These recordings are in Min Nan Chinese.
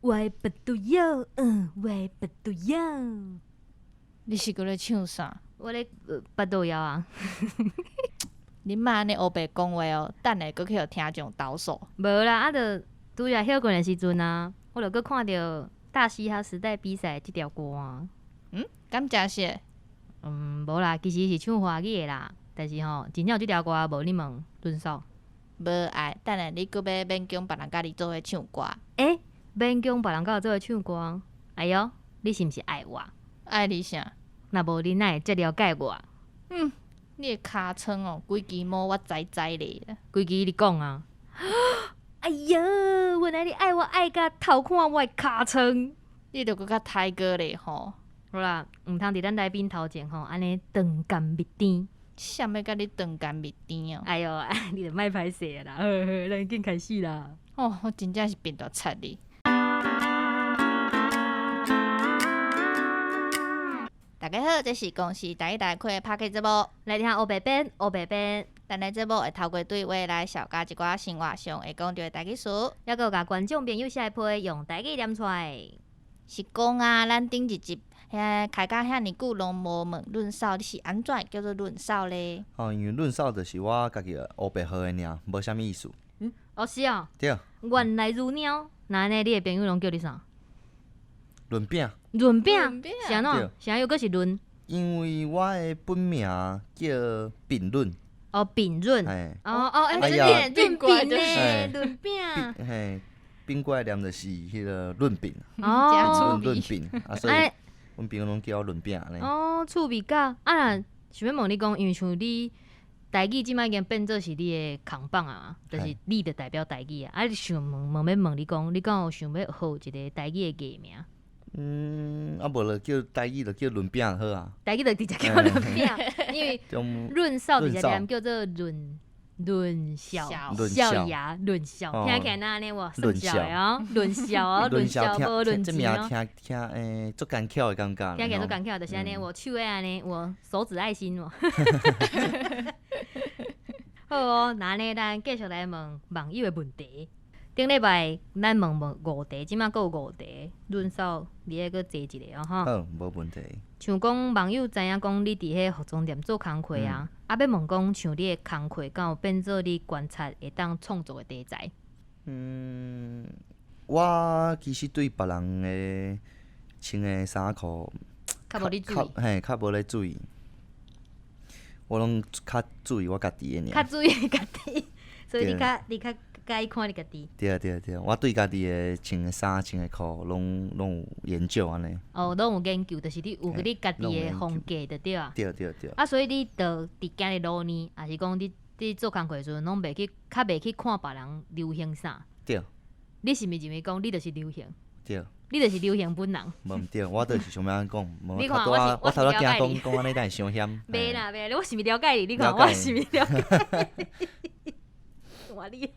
我的腹肚枵，我的腹肚枵。你是閣咧唱啥？我咧腹肚枵啊！你莫按呢烏白講話哦，等下閣去予聽眾投訴。無啦，啊，就拄才歇睏的時陣啊，我就閣看著大嘻哈時代比賽這條歌啊。嗯，敢誠實？嗯，無啦，其實是唱華語的啦，但是吼，真正有這條歌無？你問潤少。無愛，等下你閣欲勉強別人佮你做伙唱歌。欸，勉強別人佮我做伙唱歌？哎喲，你是毋是愛我？愛你啥？若無你哪會遮了解我？嗯，你的尻川哦，規支毛我知知咧。規支你講啊！哎喲，原來你愛我愛甲偷看我的尻川。你著閣較刣哥咧吼！好啦，毋通佇咱來賓頭前吼，按呢斷鹹蜜甜。誰欲佮你斷鹹蜜甜哦？哎喲，你著莫歹勢啦，好好，咱緊開始啦。哦，我真正是變大賊你。大家好，這是公視台語台開的 Podcast 節目，來聽烏白編，烏白編。咱的節目會透過對話來紹介一寡生活上會講著的台語詞，猶閣有共觀眾朋友寫的批用台語念出來。是講啊，咱頂一集遐開講遐爾久，攏無問潤少，你是按怎會叫做潤少咧？哦，因為潤少就是我家己烏白號的名，無啥物意思。嗯，哦是哦。對。原來如貓，那按呢你的朋友攏叫你啥？潤餅。潤餅？是按怎？是按又閣是潤？因為我的本名叫炳潤。哦，炳潤。哦哦，欸，潤餅呢？潤餅。嘿，餅過來念就是彼個潤餅。哦。潤餅，啊，所以阮朋友攏叫我潤餅呢。哦，趣味甲啊，若想欲問你講，因為像你台語這擺已經變做是你的扛棒啊，就是你就代表台語啊。啊，你想問問欲問你講，你敢有想欲學一個台語的藝名？嗯，啊無就叫台語就叫潤餅好啊。台語就直接叫潤餅，因為潤少直接念叫做潤潤少少爺潤少，聽起來若按呢無？算少的哦，潤少哦，潤少無潤錢哦。聽聽欸，足艱巧的感覺。聽起來足艱巧，就是按呢，我手會按呢，我手指愛心哦。好哦，那按呢，咱繼續來問網友的問題。頂禮拜咱問問五題，這擺閣有五題，潤少你愛閣坐一个哦，吼。好，無問題。像講網友知影講你佇彼服裝店做工課啊，啊欲問講像你的工課敢有變做你觀察會當創作的題材？嗯，我其實對別人的穿的衫褲，較無咧注意，嘿，較無咧注意。我攏較注意我家己的爾。較注意家己，所以你較你較佮意看你家己。對對對，我對家己的穿的衫、穿的褲，攏有研究按呢。哦，攏有研究，就是你有你家己的風格就對啊。對對對。啊，所以你就佇行咧路呢，抑是講你佇做工課的時陣，攏袂去，較袂去看別人流行啥。對。你是毋是認為講你就是流行？對。你就是流行本人。無毋對，我就是想欲按呢講。你看，我是我頭拄仔驚講講按呢，等下傷險。袂啦袂啦，我是毋是了解你？你看我是毋是了解你？哇你！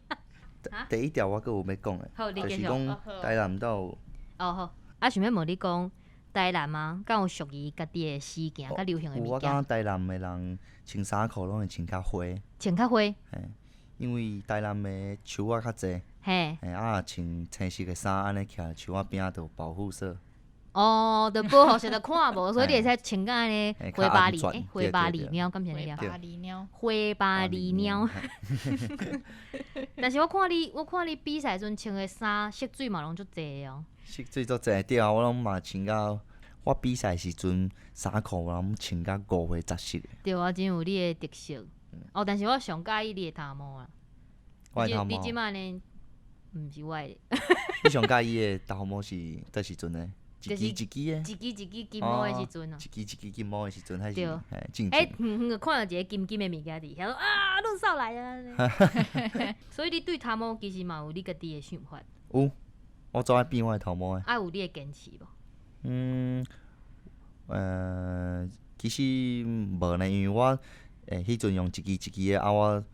第一條我閣有欲講的，就是講台南兜。哦好，啊想欲問你講，台南啊，敢有屬於家己的時行佮流行的物件？我感覺台南的人穿衫褲攏會穿較花。穿較花。嘿，因為台南的樹仔較濟。嘿。嘿，啊，穿青色的衫，按呢徛樹仔邊仔就有保護色。哦，就保護色就看無，所以你會使穿甲按呢花巴狸，欸，花巴狸貓，敢是按呢花巴狸貓，花巴狸貓。但是我看你，我看你比賽陣穿的衫色水嘛攏足濟哦。色水足濟，對啊，我攏嘛穿甲，我比賽時陣衫褲我攏穿甲五花雜色。對啊，真有你的特色。哦，但是我上佮意你的頭毛啊。我的頭毛。你這擺呢？毋是我的。你上佮意的頭毛是佗時陣的？一支一支的，一支一支金毛的時陣哦，一支一支金毛的時陣，還是對，欸，遠遠就看著一個金金的物件佇遐，啊，潤少來啊！所以你對頭毛其實嘛有你家己的想法。有，我總愛變我的頭毛的。啊，有你的堅持無？嗯，其實無呢，因為我彼陣用一支一支的，啊我。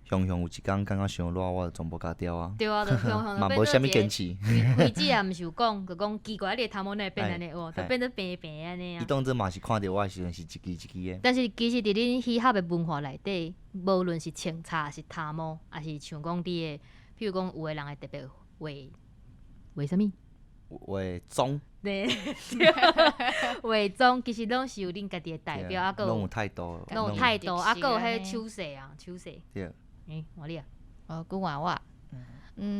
雄雄有一工感覺傷熱，我就全部鉸掉啊。對啊，就雄雄嘛無啥物堅持。開始也毋是有講，就講奇怪，你的頭毛哪會變按呢？哦，就變做平平按呢啊。伊當陣嘛是看著我的時陣是一支一支的。但是其實佇恁嘻哈的文化內底，無論是穿插，抑是頭毛，抑是像講你的，譬如講有的人會特別畫畫啥物？化妝，對，化妝其實攏是有恁家己的代表，啊，閣攏有態度，攏有態度，啊，閣有彼特色手勢啊，手勢。對。欸，換你啊。哦，閣換我。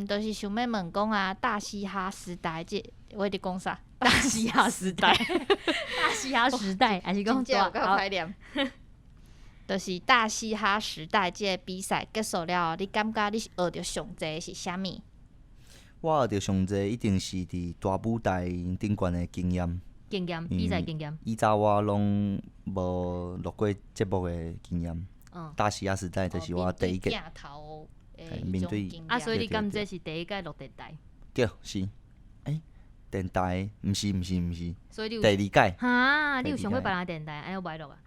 就是想欲問講啊，大嘻哈時代這，我佇講啥？大嘻哈時代，大嘻哈時代，還是講真正有夠歹念。就是大嘻哈時代這个比賽結束了後，你感覺你學著上濟是啥物？我學著上濟一定是佇大舞台頂懸的經驗。經驗，比賽經驗。以早我攏無錄過節目的經驗。大嘻哈時代就是我第一個。鏡頭面對啊，所以你感覺是第一屆錄電台？對，是。欸，電台毋是毋是毋是。所以你第二屆。哈，你有上過別人電台，按呢我無愛錄啊？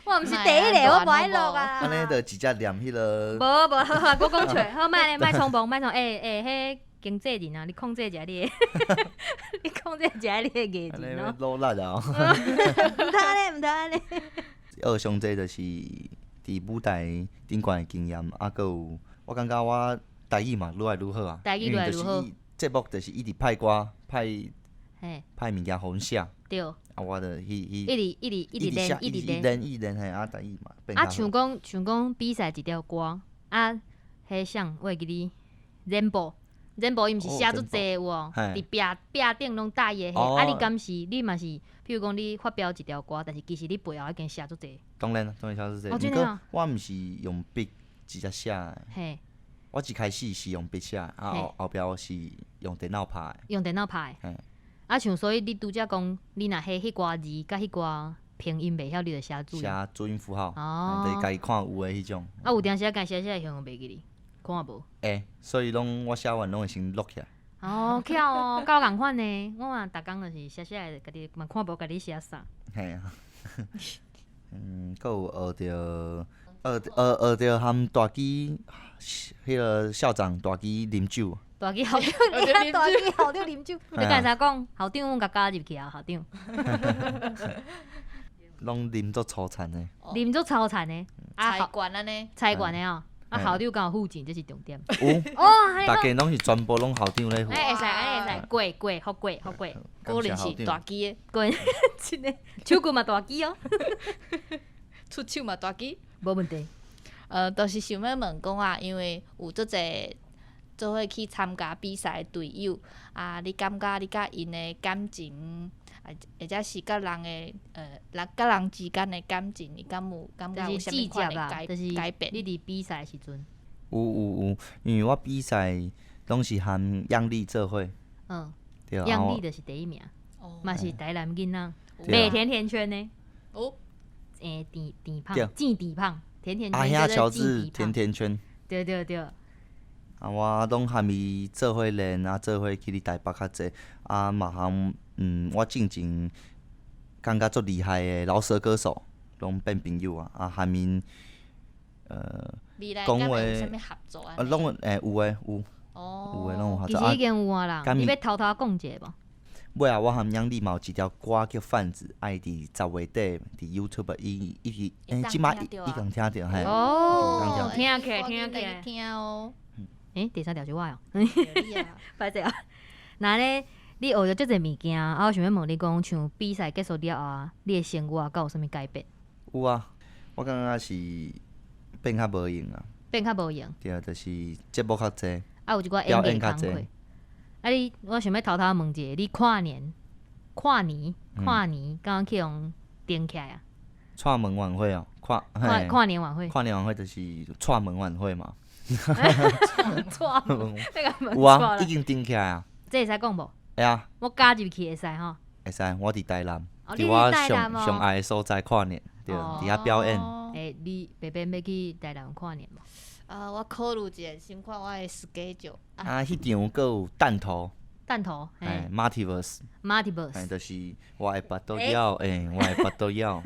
我毋是第一个，我無愛錄啊。按呢就直接念彼个。無無，好啊，閣講出，好，莫按呢，莫衝動，莫衝，欸欸，彼經紀人啊，你控制一下你的，你控制一下你的藝人哦。努力啊！毋通按呢，毋通按呢。學上濟就是佇舞台頂懸的經驗，啊，閣有我感覺我台語嘛愈來愈好啊。台語愈來愈好。節目就是一直派歌，派派物件予阮寫。對。啊，我就去去。一直一直一直練，一直練，一直練嘿，啊，台語嘛變。啊，像講像講比賽一條歌，啊，彼啥我會記得 Rainbow，Rainbow 伊毋是寫足濟有無？佇壁壁頂攏貼伊的彼，啊，你敢是你嘛是？譬如講你發表一條歌，但是其實你背後已經寫足濟。當然，當然寫足濟。毋過我毋是用筆直接寫的。我一開始是用筆寫，啊後後壁我是用電腦拍的。用電腦拍的。啊，像所以你拄才講，你若彼彼寡字佮彼寡拼音袂曉，你就寫注音。寫注音符號，就是家己看有的彼種。啊，有當時啊，家寫寫會用袂記哩，看無。會，所以攏我寫完攏會先錄起來。哦，巧哦，佮我仝款呢。我嘛逐工就是寫寫，家己嘛看無家己寫啥。嘿啊。閣有學著，學學學著含大支，彼个校長大支啉酒。大支校長，大支校長啉酒。你剛才講校長，阮共加入去啊，校長。攏啉足粗殘的。啉足粗殘的。啊，猜拳按呢？猜拳的哦。啊，校長敢有付錢，這是重點。有。哦，逐家攏是全部攏校長咧付。欸，會使，按呢會使，過過，予過，予過。果然是大支的，過，真的，手骨嘛大支哦。出手嘛大支。無問題。就是想欲問講啊，因為有足濟做伙去參加比賽的隊友，啊，你感覺你佮𪜶的感情，啊，或者是佮人的，人佮人之間的感情，你敢有感覺有啥物款的改變？你佇比賽時陣。有有有，因為我比賽攏是含楊麗做伙。對啊。楊麗就是第一名，嘛是台南囡仔，賣甜甜圈的。哦。欸，甜甜胖，甜甜胖，甜甜圈。阿兄喬治甜甜圈。對對對。啊，我攏含伊做伙練，啊，做伙去佇台北較濟，啊，嘛含我進前感覺足厲害的饒舌歌手，攏變朋友啊，啊，含𪜶講話，啊，攏會有的有，有的攏有合作。其實已經有啊啦，你欲偷偷講一下無？尾仔我含楊麗嘛有一條歌叫《販子》，啊伊佇10月底佇 YouTube 伊伊佇欸，這擺已經聽著嘿。哦，聽起來聽起來聽哦。欸，第三條是我哦。歹勢啊！那咧，你學著遮濟物件，啊，我想欲問你講，像比賽結束了後，你的生活敢有啥物改變？有啊，我感覺是變較無閒啊。變較無閒。對啊，就是節目較濟。啊，有一寡演藝工課。啊你，我想欲偷偷問一下，你跨年、跨年、跨年，敢有去予頂起來啊？串門晚會哦，跨跨年晚會。跨年晚會就是串門晚會嘛。串門，有啊，已經頂起來啊。這會使講無？會啊。我加入去會使吼。會使，我佇台南，佇我上上愛的所在跨年，對，佇遐表演。欸，你白白欲去台南跨年無？啊，我考慮一下，先看我的 schedule。啊，彼場閣有彈頭。彈頭，嘿，Multiverse。 Multiverse。嘿，就是我的腹肚枵，欸，我的腹肚枵。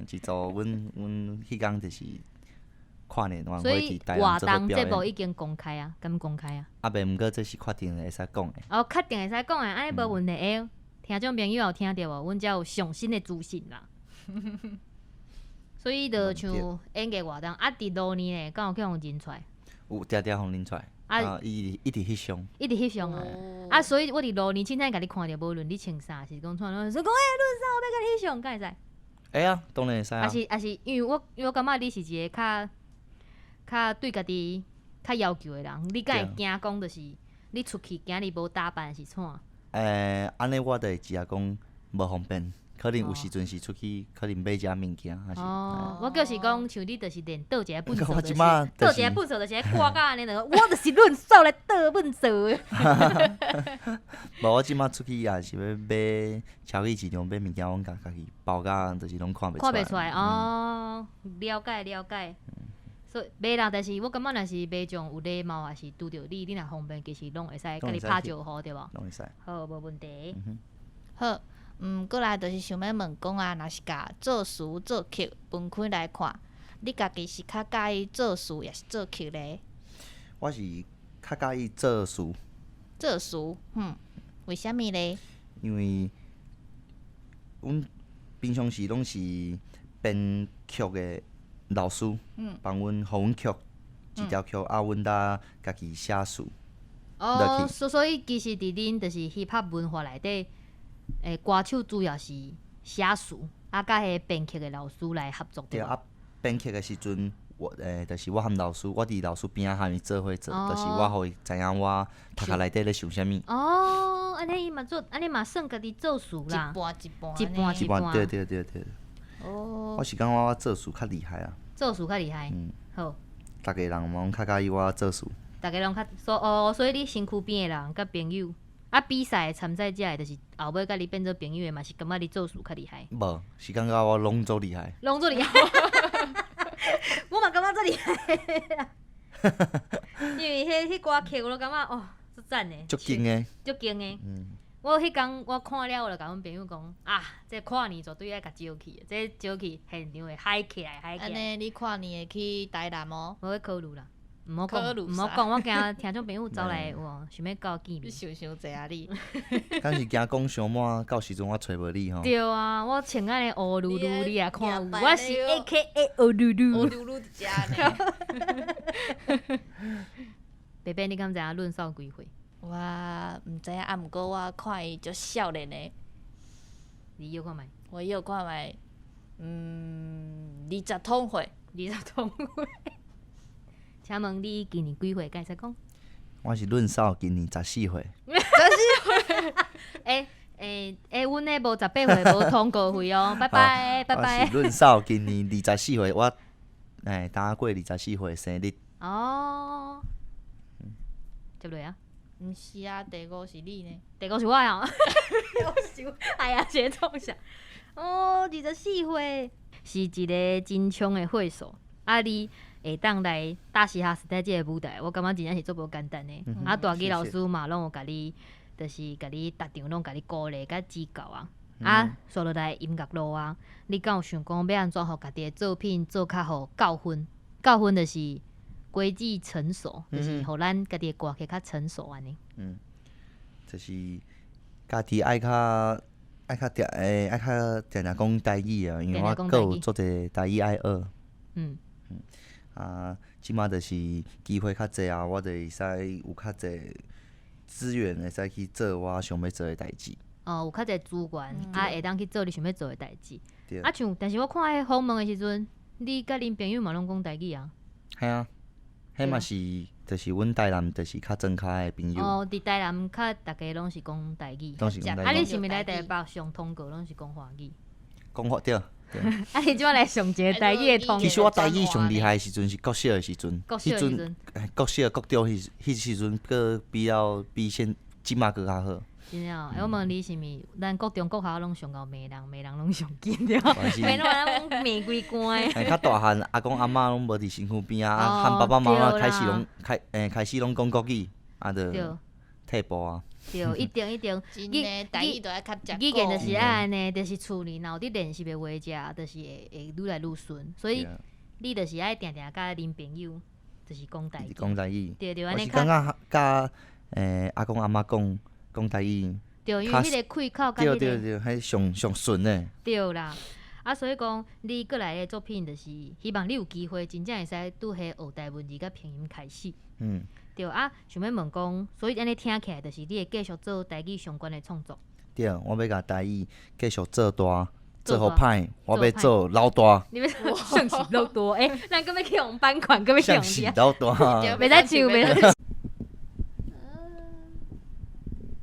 一組，阮阮彼工就是跨年晚會佇台南做表演。所以活動節目已經公開啊，敢公開啊？啊，袂，毋過這是確定會使講的。哦，確定會使講的，按呢無問題。欸，聽眾朋友有聽著無？阮遮有上新的資訊啦。所以就像演藝活動，啊，佇路年咧，敢有去予認出來？有，定定予認出來。啊，啊，伊一直翕相，一直翕相啊。哦。啊，所以我伫路年凊彩共你看著，無論你穿啥，是講創，攏說講欸，論啥，我欲共你翕相，敢會使？會啊，當然會使啊。抑是，因為我感覺你是一個較對家己較要求的人，你敢會驚講就是你出去今日無打扮是創？按呢我就會知影講無方便，可能有時陣是出去，可能買食物件，還是。哦，我就是講，像你就是連倒一個糞掃，我這擺倒一個糞掃就是掛甲按呢，就我就是論掃來倒糞掃的。無，我這擺出去也是欲買超級市場買物件，攏共家己包甲，就是攏看袂看袂出來哦，了解了解。所以袂啦，但是我感覺若是民眾有禮貌，抑是拄著你，你若方便，其實攏會使共你拍招呼對無？攏會使。好，無問題。好，過來就是想欲問講啊，若是共作詞作曲分開來看，你家己是較佮意作詞，抑是作曲咧？我是較佮意作詞。作詞，為啥物咧？因為阮平常時攏是編曲的老師，幫阮予阮曲一條曲，啊，阮才家己寫詞。哦，所以其實佇恁就是 hip hop 文化內底，歌手主要是寫詞，啊，佮彼編曲的老師來合作。對啊，編曲的時陣，我就是我和老師，我佇老師邊仔和伊做伙做，就是我予伊知影我頭殼內底咧想啥物。哦，按呢伊嘛做，按呢嘛算家己作詞啦。一半一半。一半一半，對對對對。哦。我是感覺我作詞較厲害啊。作詞較厲害。好。逐家人嘛攏較佮意我作詞。逐家攏較說哦，所以你身軀邊的人佮朋友，啊，比賽參賽者的，就是後尾佮你變做朋友的嘛，是感覺你作詞較厲害。無，是感覺我攏足厲害。攏足厲害。我嘛感覺足厲害。因為彼歌曲我攏感覺哦，足讚的。足勁的。足勁的。我彼工我看了，我就共阮朋友講啊，這跨年絕對愛共招去，這招去現場會嗨起來，嗨起來。按呢，你跨年會去台南無？無咧考慮啦，毋好講，毋好講，我驚聽眾朋友走來有無想欲佮我見面。你想傷濟啊你！敢是驚講傷滿，到時陣我揣無你吼。對啊，我穿按呢烏嚕嚕，你也看有，我是 AKA 烏嚕嚕。烏嚕嚕佇遮呢。白白，你敢知影論少幾歲？我毋知影，啊，毋過我看伊足少年的。你臆看覓？我臆看覓，二十通歲。二十通歲。請問你今年幾歲？敢會使講？我是論少，今年十四歲。十四歲。阮的無18歲無通告費哦，拜拜拜拜。我是論少，今年二十四歲，我拄過二十四歲生日。哦。接落啊？毋是啊，第五是你呢。第五是我啊！哎呀，這創啥？哦，二十四歲是一個真衝的歲數。啊，你會當來大嘻哈時代這個舞台，我感覺真正是足無簡單的。啊，大吉老師嘛，攏有共你，就是共你逐場攏共你鼓勵佮指教啊。啊，紲落來音樂路啊，你敢有想講欲按怎予家己的作品做較予教訓？教訓就是規矩成熟，就是予咱家己的歌曲較成熟按呢。就是家己愛較愛較定愛較定定講台語啊，因為我閣有足濟台語愛學。啊，這擺就是機會較濟啊，我就會使有較濟資源，會使去做我想欲做的代誌。哦，有較濟資源，啊，會當去做你想欲做的代誌。對。啊，像，但是我看彼訪問的時陣，你佮恁朋友嘛攏講台語啊。嘿啊，彼嘛是，就是阮台南就是較莊跤的朋友。哦，佇台南較逐家攏是講台語。攏是講台語。啊，你是毋是來台北上通告攏是講華語？講華對。啊！你這擺來上一個台語的通告。其實我台語上厲害的時陣是國小的時陣，國小的時陣，國小國中彼時陣，閣比較比現這擺閣較好。真的哦，我問你是毋是咱國中國校攏上𠢕罵人，罵人攏上緊對？罵人攏罵規關。較大漢，阿公阿嬤攏無佇身軀邊仔，啊，和爸爸媽媽開始攏開始攏講國語，啊，就退步啊。對，一定一定。真的，台語都愛較食。語言就是愛按呢，就是厝裡若有佇練習的話者，就是會愈來愈順。所以你就是愛定定佮恁朋友，就是講台語。講台語。對對，我是感覺佮阿公阿嬤講講台語。對，因為彼個開口佮彼個。對對對，彼上上順的。對啦，啊，所以講你過來的作品，就是希望你有機會真正會使拄彼學台文字佮拼音開始。對啊，想欲問講，所以按呢聽起來，就是你會繼續做台語相關的創作。對，我欲共台語繼續做大，做做予歹，我欲做老大。你欲算是老大？欸，咱閣欲去予版權，閣欲去像是予老大。袂使唱，袂使。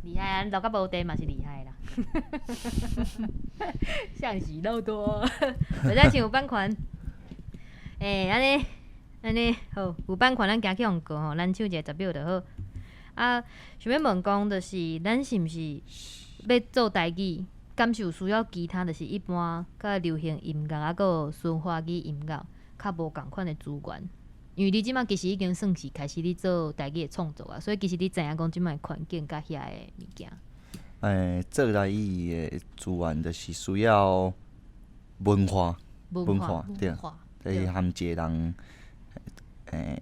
厲害啊！錄甲無電嘛是厲害啦。像是老大，袂使唱有版權。欸，按呢，按呢好，有版權，咱驚去予告吼，咱唱一个10秒就好。啊，想欲問講，就是咱是毋是欲做台語，敢是有需要其他，就是一般較流行音樂啊，閣有純華語音樂較無仝款的資源？因為你這馬其實已經算是開始咧做台語的創作啊，所以其實你知影講這馬的環境佮遐的物件。欸，做台語的資源就是需要文化，文化，對，就是含一个人，欸，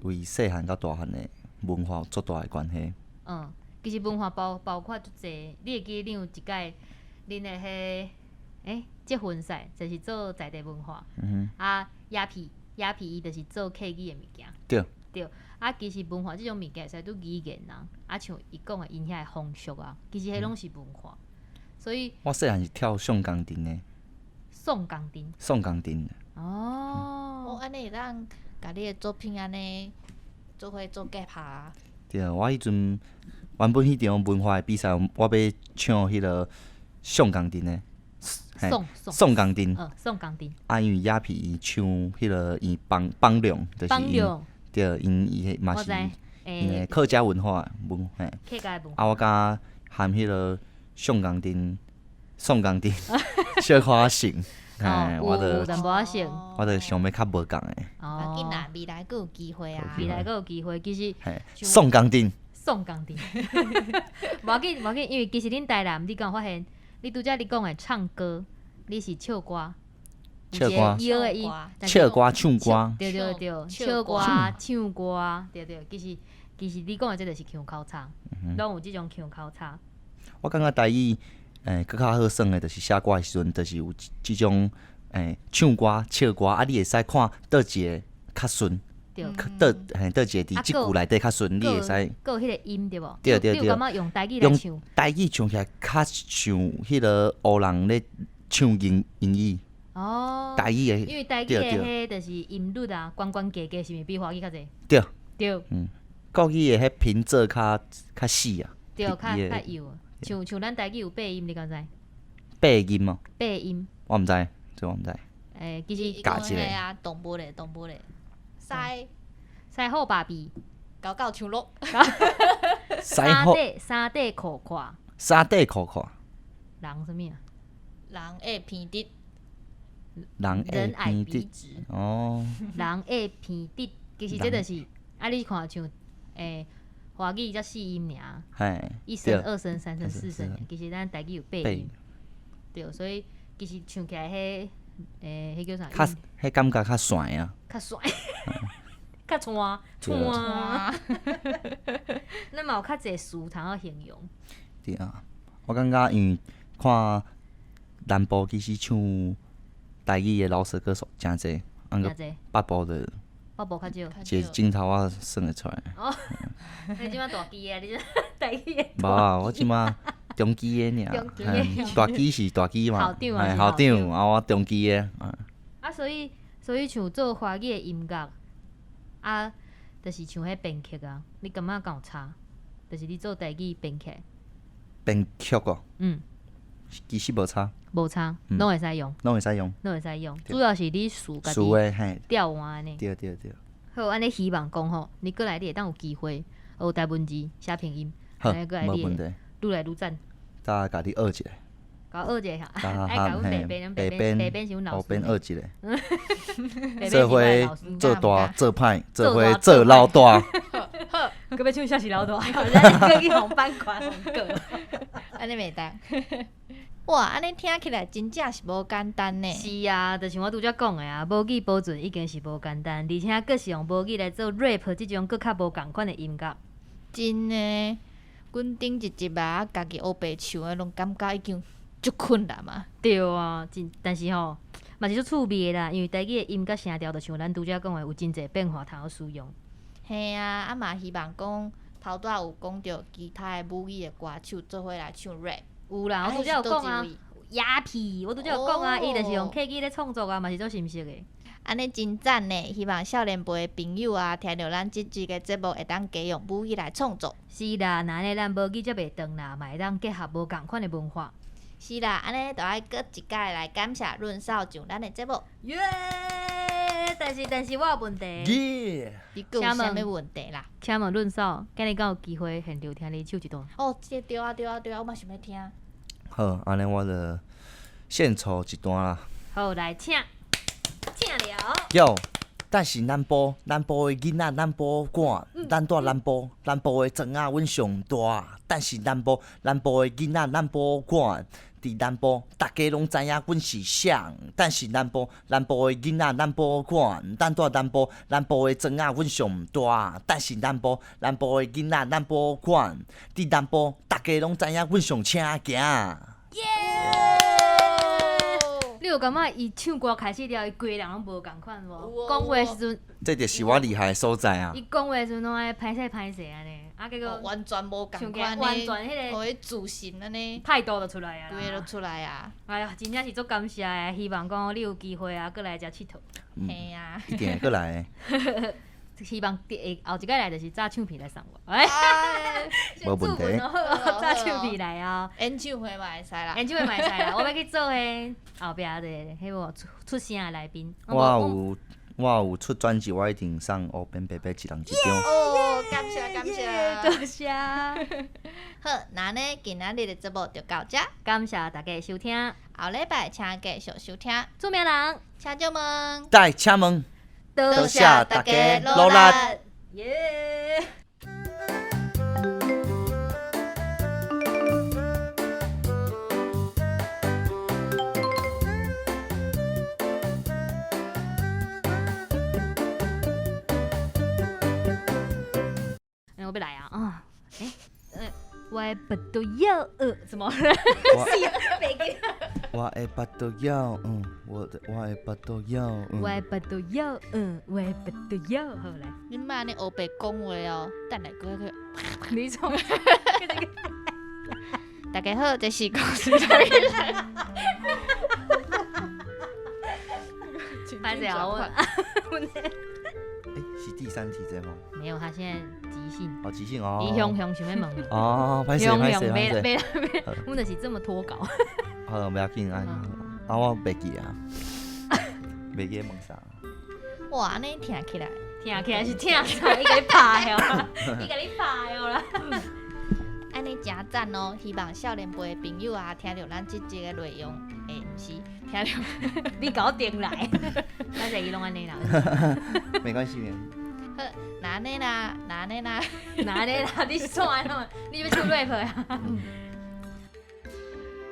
為細漢到大漢的文化有足大的關係。嗯，其實文化包括足濟，你會記得恁有一擺恁的彼欸積分賽，就是做在地文化。啊，鴨皮鴨皮伊就是做客語的物件。對。對，啊，其實文化這種物件會使拄語言啊，啊，像伊講的𪜶遐的風俗啊，其實彼攏是文化。所以，我細漢是跳宋江陣的。宋江陣。宋江陣。哦。哦，按呢會當共你的作品按呢做伙做結合啊。對，我彼陣原本彼場文化的比賽，我欲唱彼个宋江陣的。宋宋江陣。嗯，宋江陣。啊，因為鴨皮伊唱彼个伊幫幫量，就是𪜶對，𪜶伊嘛是𪜶的客家文化文嘿。客家文化。啊，我敢含彼个宋江陣、宋江陣小可像，嘿，我就我就想欲較無仝的。無要緊啦，未來閣有機會啊！未來閣有機會，其實。宋江陣。宋江陣。無要緊，無要緊，因為其實恁台南，你敢有發現？你拄才你講的唱歌，你是唱歌，唱歌，唱歌唱歌，對對對，唱歌唱歌，對對，其實其實你講的這就是腔口差，攏有這種腔口差。我感覺台語欸，閣較好耍的，就是寫歌的時陣，就是有這種欸唱歌唱歌啊，你會使看佗一个較順。對，佗嘿佗一个佇這句內底較順，你會使。閣有彼个音對無？對對對。你有感覺用台語來唱？用台語唱起來較像彼个烏人咧唱英英語。哦。台語的。因為台語的彼就是音律啊，懸懸低低，是毋是比華語較濟？對。對。嗯，國語的彼平仄較較死啊。對，較較幼。像像咱台語有八音，你敢知？八音哦。八音。我毋知，這我毋知。欸，其實。教一个啊，動物咧，動物咧。獅獅虎爸比，狗狗唱鹿，三塊三塊褲褲，三塊褲褲，人啥物啊？人愛偏直，人人矮筆直哦，人愛偏直，其實這就是啊，你看像欸，華語才四音爾，一聲、二聲、三聲、四聲，其實咱台語有八音，對，所以其實唱起來彼欸，彼叫啥？較彼感覺較帥啊，較帥，較湠湠。咱嘛有較濟詞通好形容。對啊，我感覺因為看南部其實唱台語的饒舌歌手誠濟，啊閣北部的，北部較少。一個鏡頭我算會出來。哦，你這馬大支的，你這台語的。無啊，我這馬中支的爾。大支是大支嘛，校長校長啊，我中支的。啊，所以所以像做華語的音樂，啊，就是像彼編曲啊，你感覺敢有差？就是你做台語編曲。編曲哦。嗯。其實無差。無差，攏會使用。攏會使用。攏會使用，主要是你詞家己調換呢。對對對。好，按呢希望講吼，你過來你會當有機會學台文字寫拼音，好，無問題。愈來愈讚。再共你學一下。共我學一下，愛共阮白編，白編白編是阮老師。白編學一下。做伙做大做歹，做伙做老大。閣欲唱啥是老大？咱閣去予版權予告。按呢袂當。哇，按呢聽起來真正是無簡單呢。是啊，就像我拄才講的啊，母語保存已經是無簡單，而且閣是用母語來做 rap 這種閣較無仝款的音樂。真的，阮頂一集啊，家己烏白唱的，攏感覺已經足困難啊。對啊，真，但是吼，嘛是足趣味的啦，因為台語的音佮聲調，就像咱拄才講的，有真濟變化通好使用。嘿嘿啊，啊嘛希望講頭拄仔有講著其他的母語的歌手做伙來唱 rap。有啦，我拄才有講啊，雅痞，我拄才有講啊，伊就是用客語咧創作啊，嘛是足心適的。按呢真讚呢！希望少年輩的朋友啊，聽著咱這集的節目，會當加用母語來創作。是啦，若按呢咱母語才袂斷啦，嘛會當結合無仝款的文化。是啦，按呢就愛閣一擺來感謝潤少上咱的節目。耶！但是我有問題。耶！你閣有啥物問題啦？請問潤少，今日敢有機會現場聽你唱一段？哦，這個對啊對啊對啊，我嘛想欲聽。好，按呢我就獻醜一段啦。好，來請。請了。哟，咱是南部，南部的囡仔，南部管，咱住南部，南部的庄仔，阮上大。咱是南部，南部的囡仔，南部管，佇南部，逐家攏知影阮是誰。咱是南部，南部的囡仔，南部管，咱住南部，南部的庄仔，阮上大。咱是南部，南部的囡仔，南部管，佇南部，逐家攏知影阮上車行。耶！你有感覺伊唱歌開始了，伊規个人攏無仝款無？講話時陣，這就是我厲害的所在啊！伊講話時陣攏愛歹勢歹勢按呢，啊結果完全無仝款完全彼個彼自信按呢，態度就出來啊！規个都出來啊！哎呀，真正是足感謝的，希望講你有機會啊，閣來遮𨑨迌。嘿啊！一定會閣來的。希望第後一擺來就是炸唱片來送我。哎，無問題。炸唱片來啊！演唱會嘛會使啦。演唱會嘛會使啦。我欲去做彼後壁的彼無出出聲的來賓。我有出專輯，我一定送烏邊白白一人一張。哦，感謝感謝，多謝。好，那呢今仔日的節目就到這。感謝大家收聽。後禮拜請繼續收聽。出名人，請就問。對，請問。多謝大家努力。耶！我欲來啊！啊，我的腹肚枵，什麼？我的腹肚枵，嗯，我的腹肚枵，我的腹肚枵，嗯，我的腹肚枵，好來。你莫按呢烏白講話哦，等下閣去。你創？大家好，這是公司台。歹勢啊，我。欸，是第三題這嗎？沒有，他現在即興。哦，即興哦。伊雄雄想欲問。哦，歹勢歹勢歹勢。沒啦沒啦，阮就是這麼脫稿。好，袂要緊啊，啊，我袂記啊，袂記問啥。哇，按呢聽起來，聽起來是聽啥？伊共你拍哦，伊共你拍哦啦。按呢誠讚哦，希望少年輩的朋友啊，聽著咱這集的內容，欸，毋是，聽著你共我定來，歹勢伊攏按呢啦。沒關係。好，那按呢啦，那按呢啦，那按呢啦，你是創按怎？你欲唱 rap 啊？